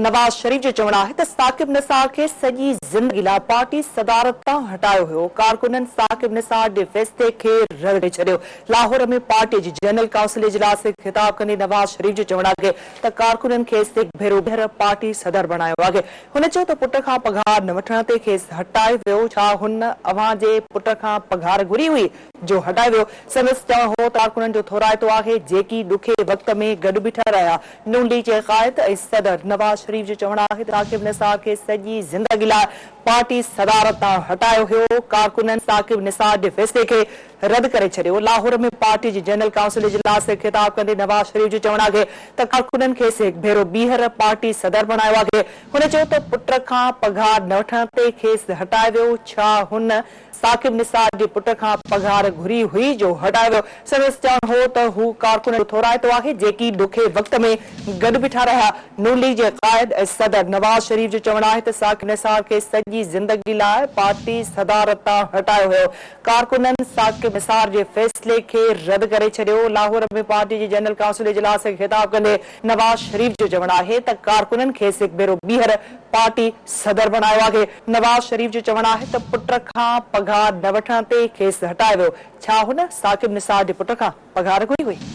نواز شريف جو چوڻ آهي ته ثاقب نثار کي سڄي زندگي لاء پارٽي صدارت تان هٽايو هيو، ڪارڪنن ثاقب نثار جي فيصلي کي رد ڪري ڇڏيو. لاهور ۾ پارٽي جي جنرل ڪائونسل اجلاس کي خطاب ڪندي نواز شريف جو چوڻ آهي ته ڪارڪنن کيس هڪ ڀيرو ٻيهر پارٽي صدر بڻايو آهي. هن چيو ته پٽ کان پگهار نه وٺڻ تي کيس هٽايو ويو، ڇا هن اوهان جي پٽ کان پگهار گهري هئي جو هٽايو ويو؟ سندس چوڻ هو ته ڪارڪنن جو ٿورائتو آهي جيڪي ڏکي وقت ۾ گڏ بيٺا رهيا. نون ليگ جي قائد ۽ صدر نواز شريف جو چوڻ آهي ته ثاقب نثار کي سڄي زندگي لاء پارٽي صدارت تان هٽايو هيو، ڪارڪنن ثاقب نثار جي فيصلي کي رد ڪري ڇڏيو. لاهور ۾ پارٽي جي جنرل ڪائونسل اجلاس کي خطاب ڪندي نواز شريف جو چوڻ آهي ته ڪارڪنن کيس هڪ ڀيرو ٻيهر پارٽي صدر بڻايو آهي. هن چيو ته پٽ کان پگهار نه وٺڻ تي کيس هٽايو ويو، ڇا هن ثاقب نثار جي پٽ کان پگهار گهري هئي جو هٽايو ويو. سندس چوڻ هو ته هو ڪارڪنن جو ٿورائتو آهي جيڪي ڏکي وقت ۾ گڏ بيٺا رهيا. نون ليگ جي قائد ۽ صدر نواز شريف جو چوڻ آهي ته ثاقب نثار کي سڄي زندگي لاء پارٽي صدارت تان هٽايو هيو. ڪارڪنن ثاقب نثار جي فيصلي کي رد ڪري ڇڏيو. لاهور ۾ پارٽي جي جنرل ڪائونسل اجلاس کي خطاب ڪندي نواز شريف جو چوڻ آهي ته ڪارڪنن کيس هڪ ڀيرو ٻيهر پارٽي صدر بڻايو آهي. نواز شريف جو چوڻ آهي ته پٽ کان پگهار نه وٺڻ تي کيس هٽايو ويو، ڇا هن ثاقب نثار جي پٽ کان پگهار گهري هئي؟